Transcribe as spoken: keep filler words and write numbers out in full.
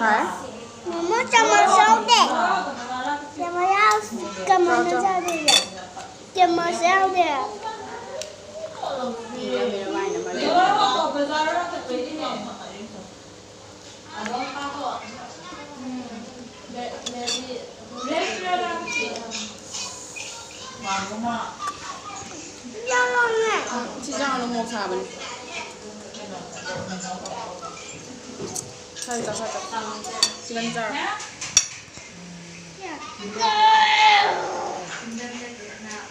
ꯍꯥꯏ꯫ ꯃꯣꯃꯣ ꯆꯥꯃꯁ ꯌꯥꯎꯗꯦ꯫ ꯆꯥꯃꯁ ꯌꯥꯎ-, ꯀꯃꯥꯏꯅ ꯆꯥꯗꯣꯏꯅꯣ? ꯆꯥꯃꯁ ꯌꯥꯎꯗꯦ꯫ ꯆꯥꯔꯣꯅꯦ꯫ ꯁꯤ ꯆꯥꯒꯅꯨ, ꯃꯣꯔꯣꯛ ꯁꯥꯕꯅꯤ꯫ ꯈꯔ ꯆꯥꯎ, ꯈꯔ ꯆꯥꯎ꯫ ꯆꯤꯛꯀꯟ ꯆꯥꯔꯣ꯫